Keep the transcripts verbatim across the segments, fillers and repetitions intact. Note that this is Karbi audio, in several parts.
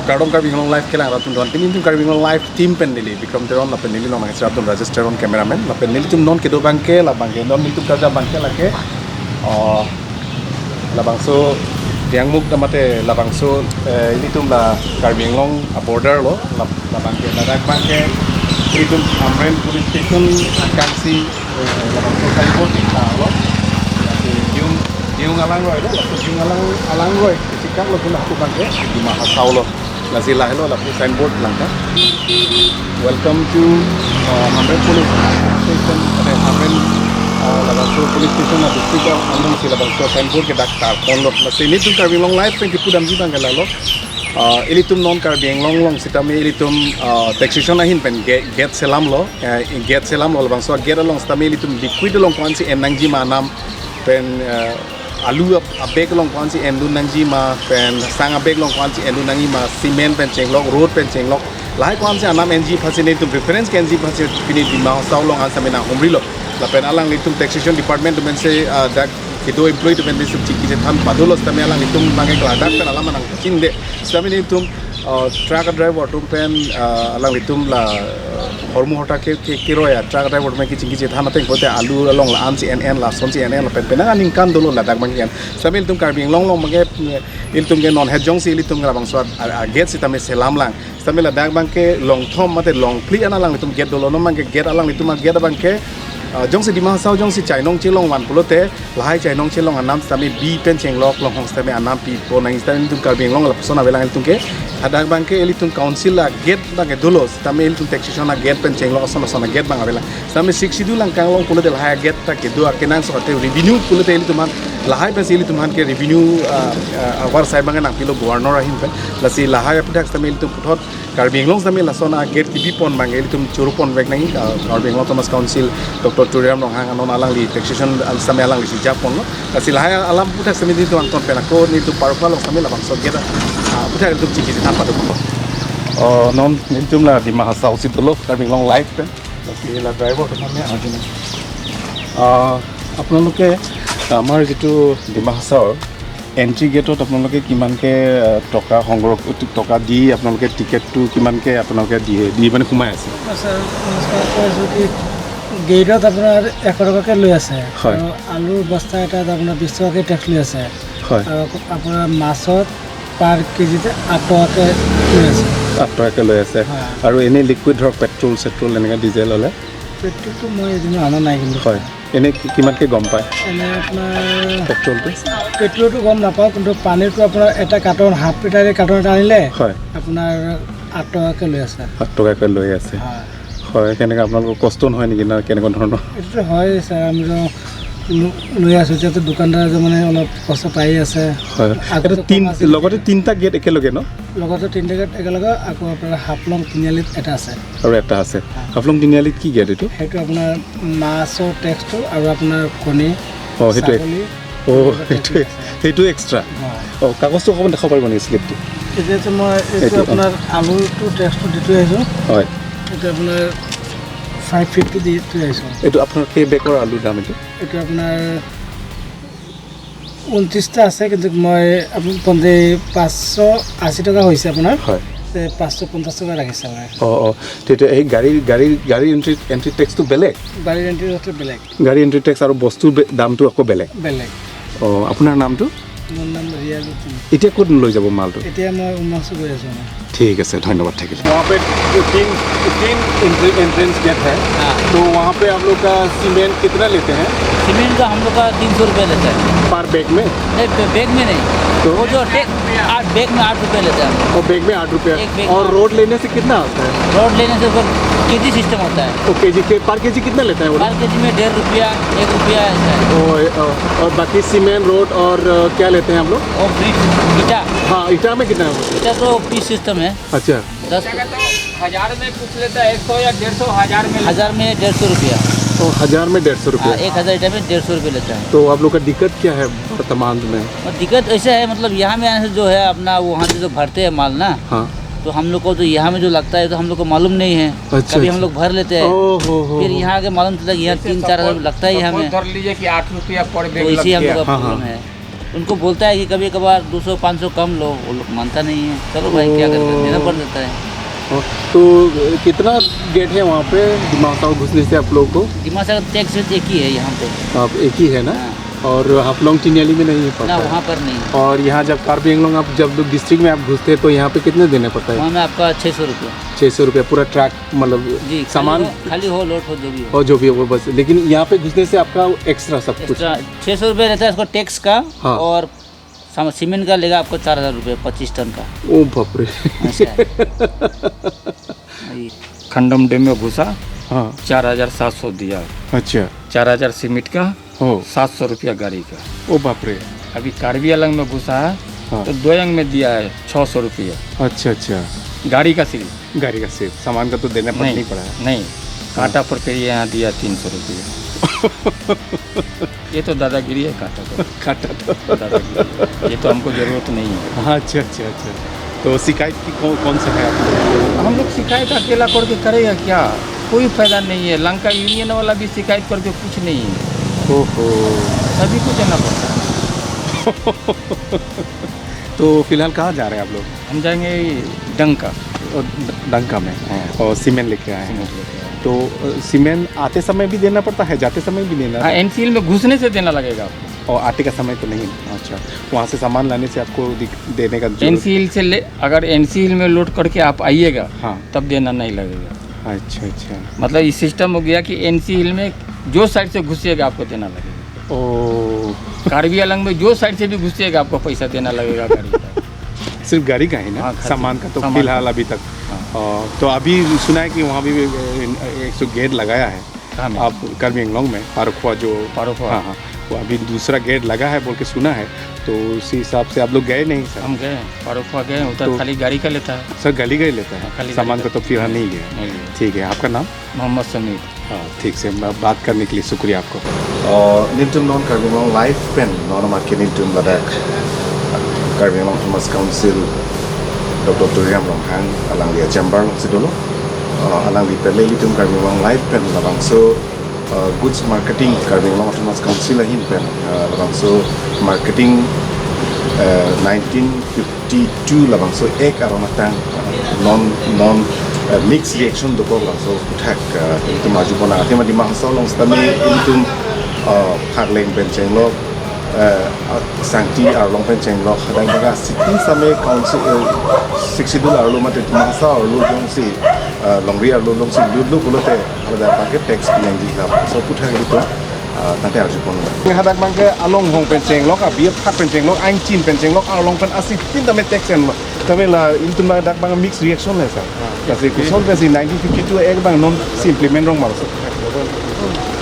Kardom Karbi Anglong Live kelang rat atum don. Pini nelitum Karbi Anglong Live team pen neli Bikram Teron lapen neli along nangkachir atum Rajesh Teron cameraman. Lapen nelitum non kedo abangke labangke, non nelitum karja abangke lake, oh, labangso Diangmukh damate labangso, eh, ilitum la Karbi Anglong a-border lo, la, labangke, ladak abangke ilitum Hamren Police Station akangsi, eh, labangso signboard ta lo. Diung, Diung alangroi lo, labangso Diung alang, alangroi kachikak lo, puna hapu abangke Dima Hasao lo. Lasi lahelo lapu signboard langka. Welcome to, uh, Hamren Police Station, ade Hamren, uh, labangso police station, la district angbongsi labangso signboard ke dak tarpon lo. Lasi nelitum Karbi Anglong Live pen kipudamji abangke lalo. Uh, ilitum non Karbi Anglong along sitame ilitum, uh, taxation ahin pen ga-, gate selam lo, uh, gate selam lo, labangso gate along sitame ilitum liquid along ko-ansi en nangji ma anam pen, uh, alu ab-, a-bag along ko-ansi endun nangji ma, pen sang a-bag along ko-ansi endun nangji ma, cement pen chenglok, rod pen chenglok, lahai ko-ansi anam enji aphansi nelitum reference ke enji aphansi pini Dima Hasao along an sitame nanghumri lo. Lapen alanglitum taxation department atum pensi, ah, dak kedo employee atum pensi chingki chethan pado lo sitame alanglitum abangke klardak pen alam nangchinde. Sitame nelitum, ah, truck driver atum pen, ah, alanglitum la, ah, hormu horta ke, ke, keroi a-truck driver atum ke chingki chethan ateng pote alu along la-ansi en en, lasonsi en en, lapen penang aningkan dolo ladak abangke en. Sitame ilitum Karbi Anglong along abangke, eh, ilitum ke non het jongsi ilitum labangso a, a, a-gate sitame selam lang. Sitame ladak abangke longthom mate longphli an alanglitum gate dolo, non abangke gate alanglitum a-gate abangke, ah, jongsi Dima Hasao jongsi chainong chelong van pulote, lahai chainong chelong anam sitame bi pen chenglok longhong sitame anam pipo nang sitame ilitum Karbi Anglong lapuson avelang ilitum ke. Hadak abangke ilitum council a-gate abangke dolo, sitame ilitum taxation a-gate pen chenglok ason ason a-gate abang avelang. Sitame Sixth Schedule angkang along pulote lahai a-gate ta kedo akenangsot ate revenue pulote ilitum aphan lahai pensi ilitum aphan ke revenue, ah, ah, avarsai abang nangpilo governor ahin pen. Lasi lahai aphuthak sitame ilitum puthot Karbi Anglong sitame lason a-gate kebipon abangke ilitum chorupon vek nangji, ah, Karbi Anglong Autonomous Council Doctor Tuliram Ronghang anon alangli taxation an sitame alanglisi japonlo. Lasi lahai alam aphuthak sitame nelitum angton pen ako nelitum Parokpha along sitame labangso gate, ah, aphuthak ilitum chingki chethan pado. Oh, non nelitum la Dima Hasao si dolo Karbi Anglong Live pen. বাকী এইবিলাক ড্ৰাইভাৰ মানে আজি নাই। আহ, আপোনালোকে আমাৰ যিটো ডিমা হাছাওৰ এণ্ট্ৰি গেটত আপোনালোকে কিমানকে, আহ, টকা সংগ্ৰহ, টকা দি আপোনালোকে টিকেটটো কিমানকে আপোনালোকে দিয়ে, দি মানে সোমাই আছে? ছাৰ, নমস্কাৰ, কৈ আছোঁ কি, গেটত আপোনাৰ এশ টকাকৈ লৈ আছে। হয়। আৰু আলুৰ বস্তা এটাত আপোনাৰ বিশ টকাকৈ টেক্স লৈ আছে। হয়। আৰু আপোনাৰ মাছত পাৰ কেজিতে আঠ টকাকৈ লৈ আছে। আঠ টকাকৈ লৈ আছে। হয়। আৰু এনেই লিকুইড ধৰক পেট্ৰল চেট্ৰল এনেকৈ ডিজেল হ'লে? পেট্ৰলটো মই এদিনো অনা নাই কিন্তু। হয়। এনে কি-, কিমানকে গম পায়? এনে আপোনাৰ পেট্ৰলটো? পেট্ৰলটো গম নাপাওঁ, কিন্তু পানীটো আপোনাৰ এটা কাৰ্টন, হাফ লিটাৰ কাৰ্টন এটা আনিলে হয়। আপোনাৰ আঠ টকাকৈ লৈ আছে। আঠ টকাকৈ লৈ আছে। হয়। হয়, কেনেকৈ আপোনালোকৰ কষ্ট নহয় নেকি না কেনেকুৱা ধৰণৰ? এইটোতো হয় ছাৰ, আমি তো ল-, লৈ আছোঁ, এতিয়াতো দোকানদাৰ এজন মানে অলপ কষ্ট পাই আছে। হয়। আগতে এইটো তিন-, কম আছিল। লগতে তিনিটা গেট একেলগে ন? লগতে তিনিটা গেট একেলগে, আকৌ আপোনাৰ হাফলং তিনিআলিত এটা আছে। আৰু এটা আছে। হয়। হাফলং তিনিআলিত কি গেট এইটো? সেইটো আপোনাৰ মাছৰ টেক্সটো আৰু আপোনাৰ কণী, অ, সেইটো এক-, ছাগলী, অ, এইকেইটা সেইটো টেক্স এক-, আছে। সেইটো এক্সট্ৰা। হয়। অ, কাগজটো অকণমান দেখাব পাৰিব নেকি, শ্লিপটো? এতিয়াতো মই এইটো, এইটো অ। আপোনাৰ আলুটো টেক্সটো দি থৈ আহিছোঁ। হয়। এইটো আপোনাৰ ফাইভ ফিফটি দি থৈ আহিছোঁ। এইটো আপোনাৰ কেই বেগৰ আলুৰ দাম এইটো? এইটো আপোনাৰ ঊনত্ৰিশটা আছে, কিন্তু মই আপুনি পঞ্চাশ, পাঁচশ আশী টকা হৈছে আপোনাৰ। হয়। তে পাঁচশ পঞ্চাশ টকা ৰাখিছে মানে। অ, অ। তেতিয়া এই গাড়ী, গাড়ী, গাড়ীৰ এণ্ট্ৰি, এণ্ট্ৰি টেক্সটো বেলেগ? গাড়ীৰ এণ্ট্ৰি টেক্সটো বেলেগ। গাড়ী এণ্ট্ৰি টেক্স আৰু বস্তুৰ বে-, দামটো আকৌ বেলেগ? বেলেগ। অ, আপোনাৰ নামটো? মোৰ নাম ৰিয়াজ উদ্দিন। এতিয়া ক'ত লৈ যাব মালটো? এতিয়া মই উমাংচু গৈ আছোঁ মানে। ঠিক আছে, ধন্যবাদ থাকিল। वहाँ पे तीन, तीन एंट्री, एंट्रेंस गेट है। हाँ। तो वहाँ पे आप लोग का सीमेंट कितना लेते हैं? सीमेंट का हम लोग का तीन सौ रुपये लेता है। पर बैग में? नहीं, बै-, बैग में नहीं। तो? वो जो टे-, आठ, बैग में आठ रुपये लेता है हम लोग। और बैग में आठ रुपये। एक बैग और में आठ। रोड लेने से कितना आता है? रोड लेने से ऊपर केजी सिस्टम होता है। तो केजी के, पर केजी कितना लेता है वो लोग? पर केजी में डेढ़ रुपया, एक रुपया ऐसा है। और, और, और बाकी सीमेंट, रोड और, अ, क्या लेते हैं आप लोग? और ब्रिक, ईटा। हाँ, ईटा में कितना है? ईटा तो पीस सिस्टम है। अच्छा। दस हजार में कुछ लेता है, एक सौ या डेढ़ सौ, हजार में लेता है। हजार में डेढ़ सौ रुपया। ओ, हजार में डेढ़ सौ रुपया। हाँ, एक हजार ईटा में डेढ़ सौ रुपया लेता है। तो आप लोग का दिक्कत क्या है वर्तमान में? और दिक्कत ऐसा है, मतलब, यहाँ में आने से जो है अपना, वहाँ से जो भरते हैं माल ना, हाँ। तो हम लोग को तो यहाँ में जो लगता है, तो हम लोग को मालूम नहीं है। अच्छा, कभी हम अच्छा। लोग भर लेते हैं, ओ, हो, हो, फिर हो। यहाँ आके मालूम चलता है कि यहाँ जैसे तीन चार हजार सपोज, लगता है यहाँ सपोज में। धर लीजिए कि आठ रुपया पर तो बैग इसी लग हम लोग गया। का हाँ, प्रॉब्लम हाँ। है। उनको बोलता है कि कभी कभार दो सौ पाँच सौ कम लो, वो लोग मानता नहीं है। चलो भाई, क्या करें, देना पड़ जाता है। तो कितना गेट है वहाँ पे दिमाग घुसने से आप लोगों को? दिमाग टैक्स एक ही है यहाँ पे। आप एक ही है ना? हाँ। और हाफलोंग टिनियाली में नहीं है? ना, पड़ता है। वहाँ पर नहीं। और यहाँ जब कार्बी आंगलोंग आप जब डिस्ट्रिक्ट में आप घुसते हैं तो यहाँ पे कितने देने पड़ता है? वहाँ में आपका छः सौ रुपये। छः सौ रुपये पूरा ट्रक, मतलब जी, खाली सामान हो, खाली हो, लोड हो, जो भी हो। और जो भी हो वो बस, लेकिन यहाँ पे घुसने से आपका एक्स्ट्रा सब कुछ? एक्स्ट्रा छः सौ रुपये रहता है इसको टैक्स का। हाँ। और साम-, सीमेंट का लेगा आपको चार हज़ार रुपये पच्चीस टन का। ओ बाप रे। ऐसा है। ये खंडम डैम में घुसा, हाँ। चार हजार सात सौ दिया। अच्छा। चार हजार सीमेंट का, हो। सात सौ रुपया गाड़ी का। ओ बाप रे। अभी कार्बी आंगलोंग में घुसा है, हाँ। तो दोयांग में दिया है छः सौ रुपया। अच्छा, अच्छा। गाड़ी का सिर्फ। गाड़ी का सिर्फ, सामान का तो देना पड़, नहीं, नहीं पड़ा है। नहीं, हाँ। कांटा पर के यहाँ दिया तीन सौ रुपया। ये तो दादागिरी है, कांटा तो। कांटा तो। दादागिरी है। ये तो हमको जरूरत नहीं है। हाँ, अच्छा, अच्छा, अच्छा। तो शिकायत की कौन, कौन सा है आपको? हम लोग शिकायत अकेला करके करेगा क्या? कोई फायदा नहीं है। लंका यूनियन वाला भी शिकायत करके कुछ नहीं है। ओहो। सभी को देना पड़ता है। तो फिलहाल कहाँ जा रहे हैं आप लोग? हम जाएंगे डंका। और ड-, डंका में? हाँ। और सीमेंट लेके आए हैं। सीमेंट लेके आए हैं। तो, अ, सीमेंट आते समय भी देना पड़ता है, जाते समय भी देना? हाँ, एनसीएल में घुसने से देना लगेगा आपको। और आते का समय तो नहीं? अच्छा, वहाँ से सामान लाने से आपको दिक-, देने का जरूरत? एनसीएल से ले, अगर एनसीएल में लोड करके आप आइएगा, हाँ। तब देना नहीं लगेगा। अच्छा, अच्छा। मतलब, ये सिस्टम हो गया कि एनसीएल में जो साइड से घुसिएगा, आपको देना लगेगा। ओ। कार्बी आंगलोंग में जो साइड से भी घुसिएगा, आपको पैसा देना लगेगा गाड़ी का। सिर्फ गाड़ी का ही ना? हाँ, खाली सामान का तो सामान फिलहाल का। अभी तक। हाँ। अ, तो अभी सुना है कि वहाँ भी, अ, एक सौ गेट लगाया है। कहाँ में? आप कार्बी आंगलोंग में, पारोखवा जो। पारोखवा। हाँ, हाँ। वो अभी दूसरा गेट लगा है बोल के सुना है, तो उसी हिसाब से आप लोग गए नहीं सर? हम गए, पारोखवा गए, उधर तो खाली गाड़ी का लेता है। सर, गाड़ी का ही लेता है? हाँ, खाली गाड़ी सामान का। का तो फिलहाल नहीं गया। नहीं गया। ठीक है, आपका नाम? मोहम्मद समीर। हाँ, ठीक से, मैं बात करने के लिए शुक्रिया आपको। Uh, nelitum non Karbi Anglong Live pen non amat ke nelitum ladak Karbi Anglong Autonomous Council Doctor Tuliram Ronghang alangli a-chamber alongsi dolo. Uh, alangli pen nelitum Karbi Anglong Live pen labangso, uh, goods marketing Karbi Anglong Autonomous Council ahin pen, uh, labangso marketing, uh, nineteen fifty two labangso act aron atang, uh, non, non, uh, mix reaction dokok labangso aputhak, uh, itum arjupon nang. Athema Dima Hasao along sitame itum, uh, Phakleng pen chenglok, uh, uh, Sangti arlong pen chenglok, hadak bang asitin sitame council, uh, Sixth Schedule arlo mate Dima Hasao arlo jongsi, uh, longri arlo alongsi lutlo pulote, hadak bang ke tax pinangji labangso aputhak itum, uh, tangte arjupon nang. Hadak bang ke along hong pen chenglok, abi aphak pen chenglok, angchin pen chenglok, arlong pen asitin tame tax enlo. Tame la itum ladak bang mixed reaction le sir. Ah, lasi yes, koson yes. Pensi nineteen fifty two act bang nonsi implement rong ma lo sir?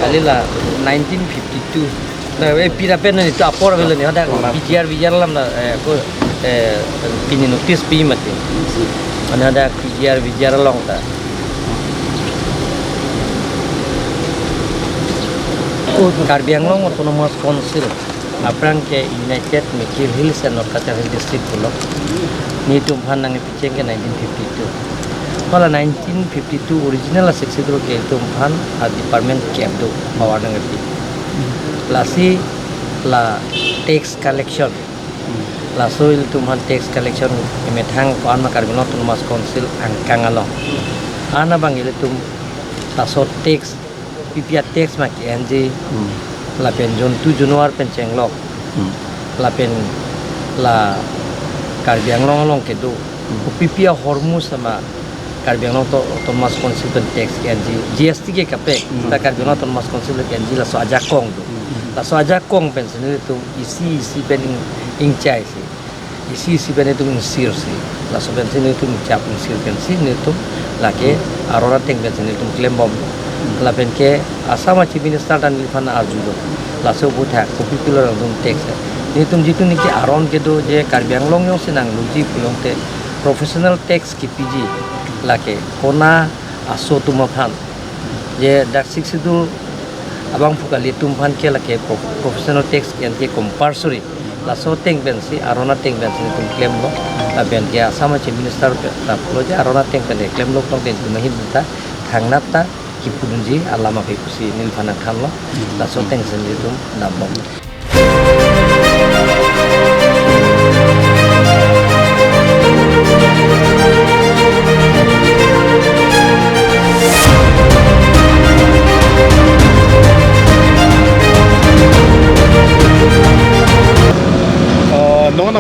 Kali la nineteen fifty two. Na, eh, pira pen ni to apor velo ni hadak. Oh, na. P G R, V G R alam na, eh, ko, eh, pini notice pi mati. Mane hadak P G R, V G R along ta. Karbi Anglong Autonomous Council aphrang ke United Mikir Hills and North Cachar Hills District pulo. Nelitum aphan nangpicheng ke nineteen fifty two. Hala nineteen fifty two original a-Sixth Schedule ke itum aphan a-department kep do, power nangpi. Lasi la tax collection. Laso ilitum aphan tax collection emethang ko-an ma Karbi Anglong Autonomous Council angkang along. Ana bang ilitum laso tax, P P R tax ma ke-enji, hmm, lapen jontu januar pen chenglok, hmm, lapen la Karbi Anglong along kedo, hmm, P P R ahormu sama Karbi Anglong to Autonomous Council pen tax ke-enji, G S T ke kaprek, hmm, ta Karbi Anglong Autonomous Council ke-enji laso ajakong do. Hmm. Laso ajakong pensi nelitum isi isi pen ing, ingchai si. Isi isi pen itum ingsir si. Laso pensi nelitum chap ingsir pensi nelitum lake aron ateng pensi nelitum klembom. Lapen ke Assam a-Chief Minister ta neliphan arjulo. Laso aputhak kopi pulo nangtum tax. Nelitum jitu niki aron kedo je Karbi Anglong jongsi nangloji pulote professional tax kepiji. Lake kona aso atum aphan. Je dak Sixth Schedule abangphu kali atum aphan ke lake pro-, professional tax ke-en ke compulsory. Laso ateng pensi, aron ateng pensi nelitum klemlo. Lapen ke Assam a-Chief Minister pen ta pulo je aron ateng pen klemlo tong pen itum ahin ta thangnat ta kipudunji alam ave pusi neliphan nangthanlo. Laso ateng si nelitum damlo.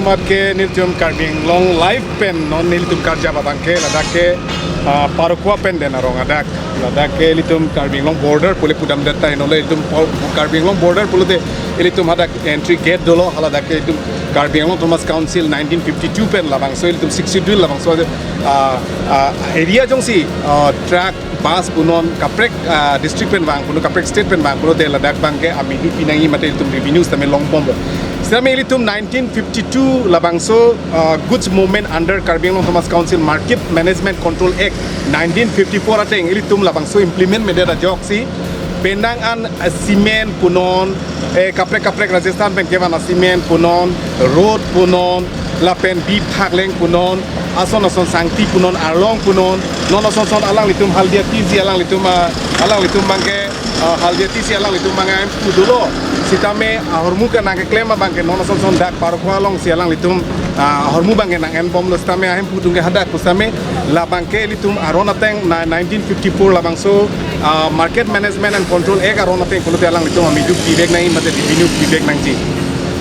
Mat ke nelitum Karbi Anglong Live pen non nelitum karjap abang ke ladak ke, ah, Parokwa pen den arong adak. Ladak ke ilitum Karbi Anglong border pule pudam data inole ilitum por-, Karbi Anglong border pulote ilitum hadak entry gate dolo, haladak ke ilitum Karbi Anglong Autonomous Council nineteen fifty-two pen labangso ilitum Sixth Schedule labangso, ah, ah, area jongsi, ah, truck bus punon kaprek, ah, district pen vang punon kaprek state pen vang pulote ladak abang ke amidi pinangji mate ilitum revenue sitame longbomlo. Sitame ilitum nineteen fifty-two labangso, ah, Goods Movement under Karbi Anglong Autonomous Council Market Management Control Act nineteen fifty-four ateng ilitum labangso implement medet ajoksi penang an, ah, cement punon, eh, kaprek kaprek Rajasthan pen kevan a-cement punon, rod punon, lapen bi phakleng punon, ason ason sangti punon, arlong punon, non ason ason alanglitum Haldia T C alanglitum, ah, alanglitum abang ke, ah, Haldia T C alanglitum abang ke ahemphu dolo. Sitame ahormu ke nangkeklem abang ke non ason ason dak Parokwa alongsi alanglitum, ah, ahormu abang ke nang-enbomlo sitame ahemphu atum ke hadak pusitame labang ke ilitum aron ateng na nineteen fifty-four labangso, ah, Market Management and Control Act aron ateng pulote alanglitum amidi pivek nangji mate revenue pivek nangji.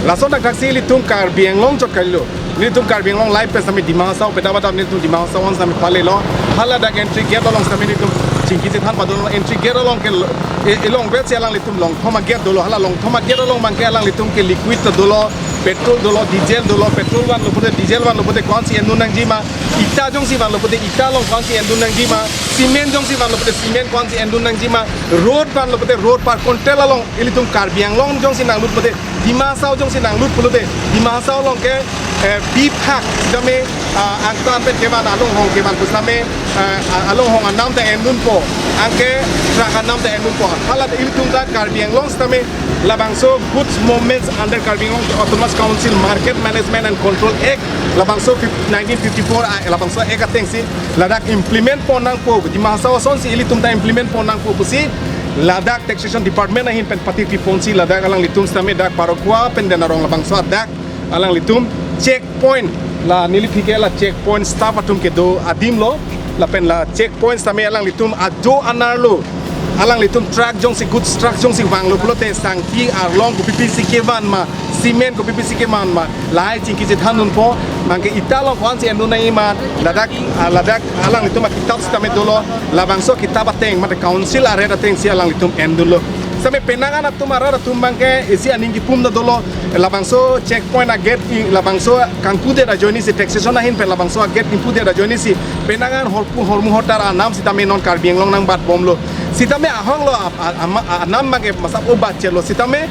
Lason dak daksi ilitum Karbi Anglong chot kalilo. Nelitum Karbi Anglong Live pen sitame Dima Hasao peda bata nelitum Dima Hasao an sitame palelo. Haladak entry gate along sitame nelitum chingki chethan padolo, entry gate along ke lo-, e-, elong vet si alanglitum longthom a-gate dolo. Hala longthom a-gate along abang ke alanglitum ke liquid ta dolo, petrol dolo, diesel dolo, petrol vanlo pote, diesel vanlo pote ko-ansi endun nangji ma, ita jongsi vanlo pote ita along ko-ansi endun nangji ma, cement jongsi vanlo pote cement ko-ansi endun nangji ma, rod vanlo pote rod per quintal along ilitum Karbi Anglong jongsi nanglut pote, Dima Hasao jongsi nanglut pulote, Dima Hasao along ke, eh, bi phak sitame, ah, angtan pen kevan alonghong kevan pusitame, eh, a-, alonghong anam ta endunpo, anke truck anam ta endunpo. Hala ilitum ta Karbi Anglong sitame labangso Goods Movements under Karbi Anglong Autonomous Council Market Management and Control Act labangso fif-, nineteen fifty-four, ah, labangso Act atengsi ladak implement pon nangpo, Dima Hasao asonsi ilitum ta implement pon nangpo pusi ladak Taxation Department ahin pen patipi ponsi ladak alanglitum sitame dak Parokwa pen den arong labangso adak alanglitum checkpoint, la neli aphi ke la checkpoint staff atum kedo adim lo, lapen la checkpoint sitame alanglitum ajo anerlo alanglitum truck jongsi, goods truck jongsi vanglo pulote sangti arlong kopi pisi kevan ma, cement kopi pisi kevan ma, lahai chingki chethan dunpo. Anke ita along ko-ansi endun nangji ma, ladak, ah, ladak alanglitum akitap sitame dolo, labangso kitap ateng mate council a-rate atengsi alanglitum endunlo. Sitame penang an atum arat atum abang ke isi aning kipum ta dolo, labangso checkpoint a-gate i, labangso kangpudet ajoinesi, taxation ahin pen labangso a-gate kangpudet ajoinesi penang an horpu hormu hotar anam sitame non Karbi Anglong nangbatbomlo. Sitame ahong lo ap-, a-, ama-, a-, anam abang ke masap obat chelo. Sitame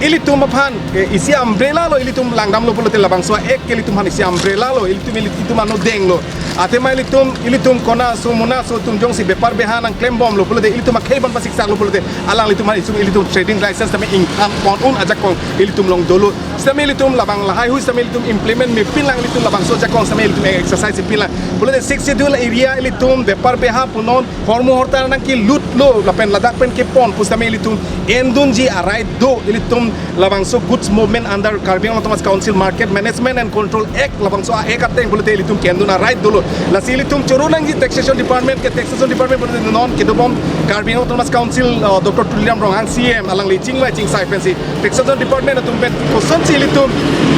ilitum aphan, eh, isi umbrella lo ilitum langdamlo pulote labangso a-Act ke ilitum aphan isi umbrella lo, ilitum, ilitum ano denglo. Athema ilitum, ilitum kona so mona so atum jongsi bepar beha nangklembomlo pulote, ilitum akhei abang pasiksaklo pulote, alanglitum aphan isi ilitum trading license sitame ingthan pon un ajakong ilitum along dolo. Sitame ilitum labang lahai hui sitame ilitum implement mepinlang, ilitum labangso ajakong sitame ilitum exercise pinlang. Pulote Sixth Schedule area ilitum bepar beha punon hormu hotar nangkelutlo lapen ladak pen kepon pusitame ilitum endunji a-right do, ilitum labangso Goods Movement under Karbi Anglong Autonomous Council Market Management and Control Act labangso a-Act ateng pulote ilitum kendun a-right dolo. Lasi ilitum choro nangji Taxation Department ke, Taxation Department pulote non kedobom Karbi Anglong Autonomous Council, uh, Doctor Tuliram Ronghang C M alangli chingvai chingsai pensi Taxation Department atum pen kosonsi ilitum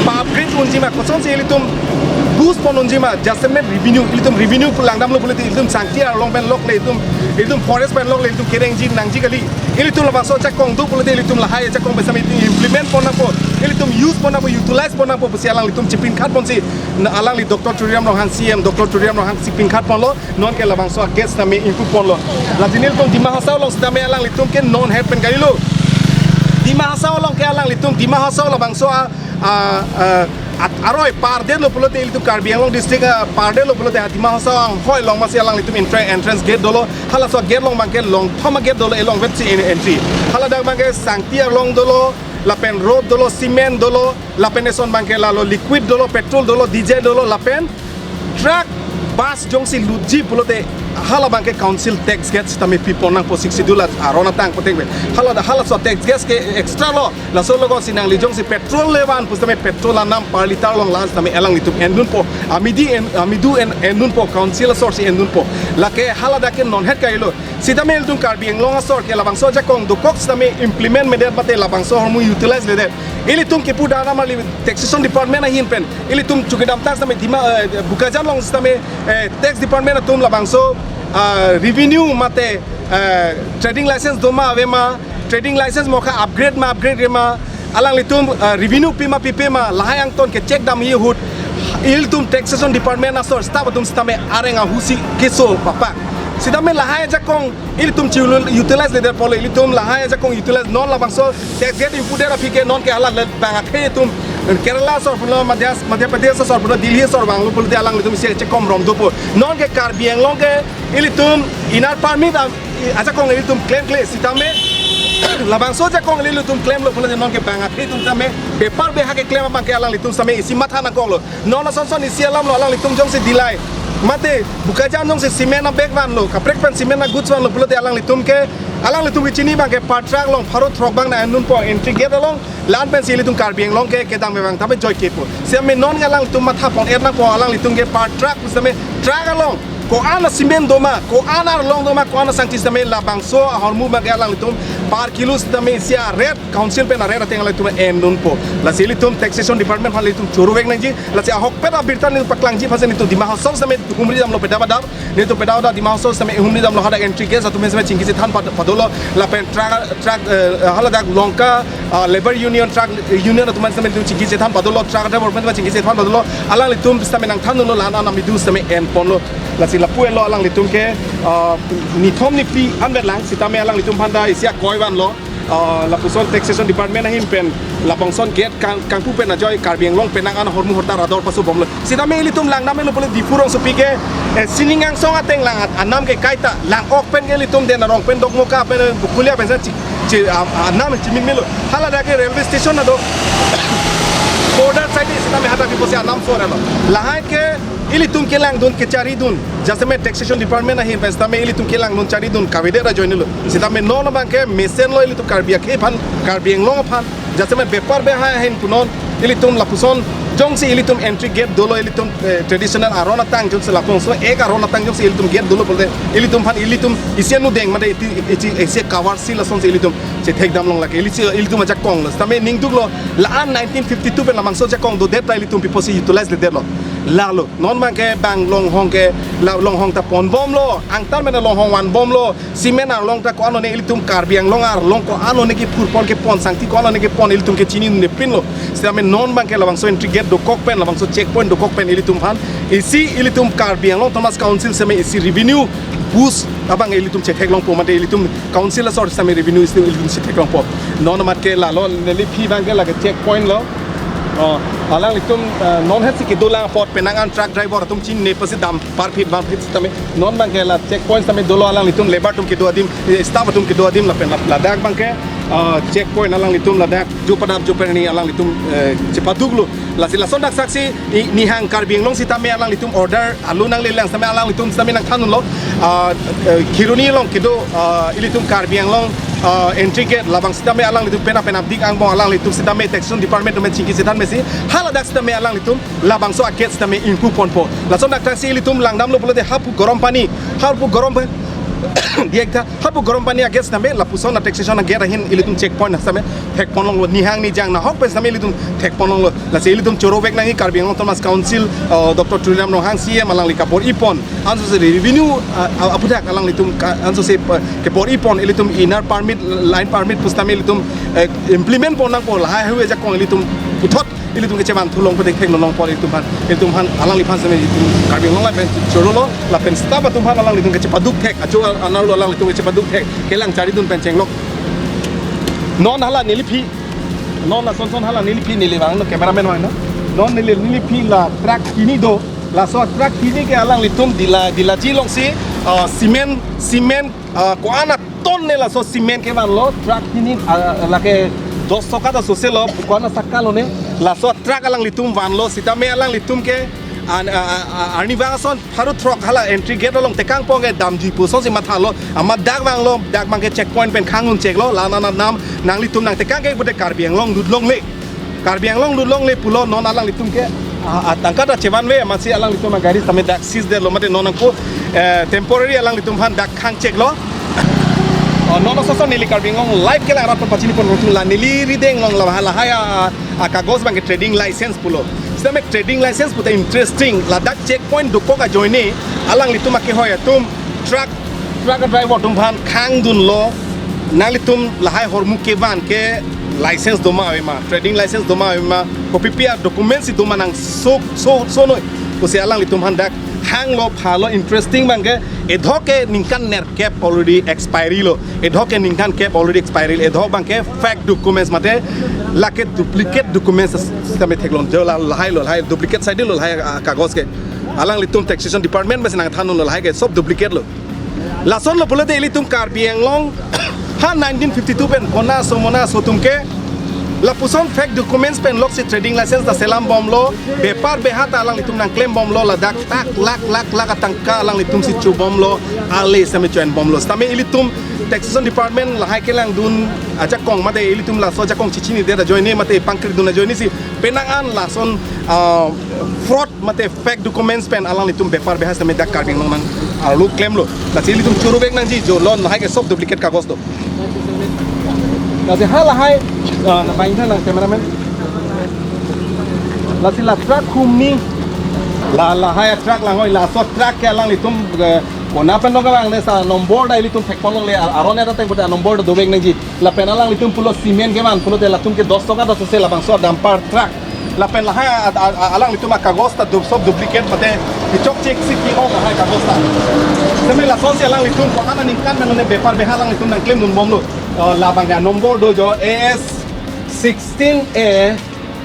pa-upgrade unji ma, kosonsi ilitum boost pon unji ma, jasemet revenue, ilitum revenue pu langdamlo pulote ilitum sangti arlong pen lok le ilitum, ilitum forest pen lok le ilitum kerengji nangji kali. Ilitum labangso ajakong do pulote ilitum lahai ajakong pen sitame ilitum implement pon nangpo, ilitum use pon nangpo, utilize pon nangpo pusi alanglitum chipinkhat ponsi, na alangli Doctor Tuliram Ronghang C M, Doctor Tuliram Ronghang chipinkhat ponlo, non ke labangso a-gate sitame ingpu ponlo. Lasi nelitum Dima Hasao along sitame alanglitum ke non het pen kalilo. Dima Hasao along ke alanglitum, Dima Hasao labangso a, a, a, at-, aroi pardetlo pulote ilitum Karbi Anglong district, a, pardetlo pulote ha Dima Hasao anghoi along masi alanglitum entra-, entrance gate dolo. Halaso gate along abang ke longthom a-gate dolo, elong vet si en-, entry. Haladak abang ke sangti arlong dolo, lapen rod dolo, cement dolo, lapen eson abang ke lalo liquid dolo, petrol dolo, diesel dolo, lapen truck, bus jongsi lutji pulote hala abang ke council tax gate sitame pi pon nangpo, Sixth Schedule aron atang poteng pen. Hala da, halaso tax gate ke extra lo. Laso logo si nangli jongsi petrol le van pusitame petrol anam per litre along la-an sitame alanglitum endunpo. Amidi en-, amidu en-, endunpo, council asorsi endunpo. Lake haladak ke non het kalilo. Sitame ilitum Karbi Anglong asor ke labangso ajakong dokok sitame implement medet mate labangso ahormu utilize ledet, Ilitum kipu dana mali taxation department ahin pen ilitum chukidam tax tame Dima, eh, Bokajan along sitame, eh, tax department atum labangso, ah, revenue mate, eh, trading license doma ave ma, trading license mokha upgrade ma upgrade ma, alanglitum, ah, revenue pima pipe ma, lahai angton ke check dam hi ahut ilitum taxation department asor staff atum sitame areng ahusi keso papa. Sitame lahai ajakong ilitum chi utilize ledet apotlo, ilitum lahai ajakong utilize, non labangso tax gate input det aphi ke non ke hala le bang akhei atum Kerala asor pulo, Madhya, Madhya Pradesh asor pulo, Delhi asor vanglo pulote alanglitum isi chekom rom dopo. Non ke Karbi Anglong ke ilitum inner permit a, ajakong ilitum claim kle sitame labangso ajakong ilitum claim lo pulote non ke bang akhei atum sitame bepar beha keklem abang ke alanglitum sitame isi matha nangkoklo. Non asonson isi alam lo, alanglitum jongsi Dillai mate Bokajan jongsi cement a bag vanlo, kaprek pen cement a goods vanlo pulote alanglitum ke, alanglitum ke chini abang ke per truck along pharo throk abang nang-endunpo entry gate along, la-an pensi ilitum Karbi Anglong ke kedam abang tame joike po. Sitame non ke alanglitum matha pon-et nangpo, alanglitum ke per truck sitame truck along ko-an a cement doma, ko-an arlong doma, ko-an asangti sitame labangso ahormu abang ke alanglitum per kilo sitame isi a rate, council pen a rate ateng alanglitum endunpo. Lasi ilitum taxation department aphan ilitum choro vek nangji. Lasi ahokpet abirta nelitum paklangji aphansi nelitum Dima Hasao sitame humri damlo pedap adap. Nelitum pedap adap Dima Hasao sitame humri damlo, hadak entry gate atum sitame chingki chethan pad-, padolo, lapen truck, truck, eh, haladak Lanka, ah, Labour Union, truck union atum sitame nelitum chingki chethan padolo, truck driver atum sitame chingki chethan padolo, alanglitum sitame nangthandunlo, la-an anam idu sitame enponlo. Lasi lapu-etlo alanglitum ke, ah, nithom niphli anvet lang sitame alanglitum aphan ta isi akoi vanlo. Ah, lapuson taxation department ahin pen labangson gate kang, kangpu pen ajoine Karbi Anglong penang an ahormu hortar ador pasobomlo. Sitame ilitum langdam-etlo pulote Diphu rongsopi ke, eh, sining angsong ateng lang at-, anam ke kaita lang-ok pen ke ilitum den arong pen Dokmoka pen, eh, Bokolia pen sa chi, chi, am, anam chimin melo. Haladak ke railway station ado border side sitame hadak pipo si anam so-etlo. Lahai ke ilitum kelangdun kecharidun, jasemet taxation department ahin pen sitame ilitum kelangdun charidun kavedet ajoinelo. Sitame non abang ke mesenlo ilitum Karbi akhei aphan, Karbi Anglong aphan, jasemet bepar behai ahin punon ilitum lapuson jongsi ilitum entry gate dolo, ilitum, eh, traditional aron atang jongsi lapongso ek aron atang jongsi ilitum gate dolo pulote ilitum aphan ilitum isi anudeng mate iti, iti isi cover si lasonsi ilitum chethek damlong lake, ili si ilitum ajakonglo. Sitame ningduklo, la-an nineteen fifty-two pen labangso ajakong dodet ta ilitum pipo si utilize ledetlo. Lalo non abang ke bang longhong ke, la longhong ta ponbomlo, angtan mena longhong vanbomlo, cement arlong ta ko-an one ilitum Karbi Anglong arlong ko-an one kephurpon kepon sangti ko-an one kepon ilitum ke chininepinlo. Sitame non abang ke labangso entry gate dokok pen, labangso checkpoint dokok pen ilitum aphan isi ilitum Karbi Anglong Autonomous Council sitame isi revenue boost abang ilitum chetheklongpo mate ilitum council asor sitame revenue isi ilitum chetheklongpo. Non amat ke lalo neliphi abang ke lake checkpoint lo. Oh, alanglitum, eh, non hetsi kedolang apot penang an truck driver atum chinine pasi dam per feet, one feet sitame. Non abang ke la checkpoint sitame dolo, alanglitum labour atum kedo adim, eh, staff atum kedo adim lapen la-, ladak abang ke, eh, checkpoint alanglitum ladak jo padap jo perni alanglitum, eh, chepaduklo. Lasi lason dak saksi i, nihang Karbi Anglong sitame alanglitum order alo nanglelang sitame alanglitum sitame nangthandunlo. Ah, eh, Kheroni along kedo, ah, ilitum Karbi Anglong, ah, entry gate labang sitame alanglitum penap penapdik angbong alanglitum sitame taxation department atum chingki chethan mesi haladak sitame alanglitum labangso agate sitame ingpuponpo. Lason dak saksi ilitum langdamlo pulote hapu Garampani, hapu Garam pa-, diak tha, hapu Garampani agate sitame lapuson a taxation agate ahin ilitum checkpoint sitame thekponlonglo, nihang nijang nahok pen sitame ilitum thekponlonglo. Lasi ilitum choro vek nangji Karbi Anglong Autonomous Council, uh, Doctor Tuliram Ronghang C E M alangli kabor-ipon, ansose revenue, uh, uh, aphuthak alanglitum ka-, ansose, uh, kebor-ipon ilitum inner permit, line permit pu sitame ilitum, uh, implement pon nangpo, lahai hui ajakong ilitum puthot ilitum kechevanthu longpo, thektheklongpo ilitum aphan, ilitum aphan alangliphan sitame ilitum Karbi Anglong lapen chorolo lapen staff atum aphan alanglitum kechepaduk thek, ajo anarlo alanglitum kechepaduk thek, kelang charidun pen chenglok. Non hala neliphi, non asonson hala neliphi, neli vangno cameraman vangno. Non neli, neliphi la truck hini do, laso truck hini ke alanglitum Dilla, Dillaji alongsi, ah, cement, cement, ah, ko-an aton ne laso cement kevanlo, truck hini, ah, lake dos toka ta soselo, ko-an asakka lo ne, laso truck alanglitum vanlo, sitame alanglitum ke, an, ah, ah, ah, arnivang ason pharo throk hala entry gate along tekangpon ke damji pu asonsi mathalo, amat dak vanglo, dak abang ke checkpoint pen khang-un cheklo, la-an anam nanglitum nangtekang ke pute Karbi Anglong lut longle. Karbi Anglong lut longle pulo, non alanglitum ke, ah, ah, tangka ta chevanve, amatsi alanglitum agari sitame dak seize detlo mate non ako, eh, temporary alanglitum aphan dak khang cheklo. Oh, non ason ason neli Karbi Anglong Live kelang arat pachini pon rotula neli rideng along lahai lahai a, a kagos abangke trading license pulo. Sitame trading license pute interesting. Ladak checkpoint dokok ajoine alanglitum akehoi atum truck truck driver atum aphan khang dunlo. Nanglitum lahai hormu kevan ke license doma ave ma, trading license doma ave ma, kopi pi a documents si doma nang sok sok sonoi pusi alanglitum aphan dak hanglo phalo. Interesting abangke edhok ke ningkan nerkep already expiry lo, edhok ke ningkan kep already expiry lo, edhok abangke fake documents mate lake duplicate documents sitame theklong jo la lahai lo, lahai duplicate side lo lahai a kagos ke. Alanglitum taxation department masi nangthan lo lahai ke sob duplicate lo. Lason lo pulote ilitum Karbi Anglong ha nineteen fifty-two pen kona somona sotum ke lapuson fake documents pen loksi trading license ta selam bomlo, bepar beha ta alanglitum nangklem bomlo, ladak tak lak lak lak atangka alanglitum si chu bomlo, ale sitame chu-en bomlo. Sitame ilitum taxation department lahai kelangdun ajakong mate ilitum laso ajakong chichini det ajoine mate pangkri dun ajoine si penang an lason ah, fraud mate fake documents pen alanglitum bepar beha sitame dak Karbi Anglong nang arlo klemlo. Lasi ilitum choro bek nangji jo lon lahai ke sob duplicate kagos do. Lasi ha lahai, ah, na bang tha lang cameraman. Lasi la truck humni la lahai truck langhoi laso truck ke alanglitum eh, kona pen dong kavang le sa nombor ta ilitum thekpon longle aron eta teng pute nombor ta dobek nangji. Lapen alanglitum pulo cement kevan pulote latum ke dos toka ta sose labangso dumper truck. Lapen lahai a- a- a- alanglitum akagos ta du- sob duplicate mate kechokche si ki-ong lahai kagos ta. Sitame lasonsi alanglitum ko-an aningkan pen lone bepar beha alanglitum nangklem dun bomlo. Oh, labang ya nombor do jo A S sixteen A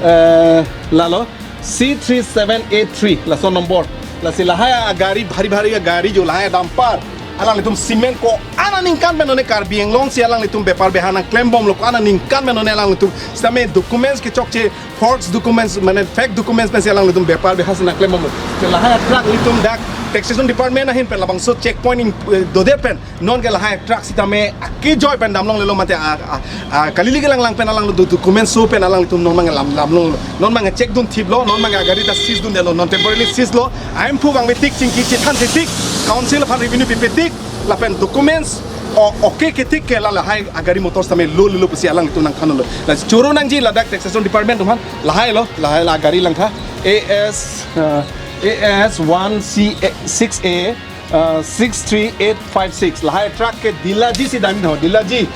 eh, lalo C three seven eight three laso nombor. Lasi lahai agari bhari bhari agari jo lahai dumper alanglitum cement ko-an aningkan pen lone Karbi Anglong si alanglitum bepar beha nangklem bomlo, ko-an aningkan pen lone alanglitum sitame documents kechokche false documents mane fake documents pensi alanglitum bepar beha si nangklem bomlo. Te lahai truck ilitum dak taxation department ahin pen labangso checkpoint in eh, dodet pen non ke lahai truck sitame akejoi pen damlonglelo mate a, a, a, kalili kelang lang pen alang do- documents so pen alanglitum non mang lam lamlong non mang check dun thiplo, non mang agari ta seize dundelo, non temporarily seize lo. Aim phu bang betik chingki chithan thetik, council aphan revenue pipetik, lapen documents o okay ketik ke la lahai agari motor sitame lo lo pusi alanglitum nangthanlo. La choro nangji ladak taxation department atum aphan lahai lo, lahai la gari langtha A S uh, A S one C six A uh, six three eight five six. Lahai truck ke Dillaji si dam ho, Dillaji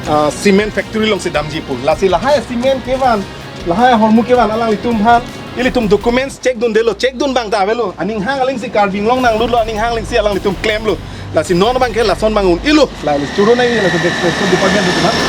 uh, cement factory along si damji pu. Lasi lahai cement kevan, lahai hormu kevan alanglitum aphan ilitum documents check dundelo, check dun abang ta avelo. Aning hang aling si Karbi Anglong nanglutlo, aning hang aling si alanglitum klemlo. Lasi non abangke lason abang un-elo. Lasi choro nangji laso taxation department atum aphan.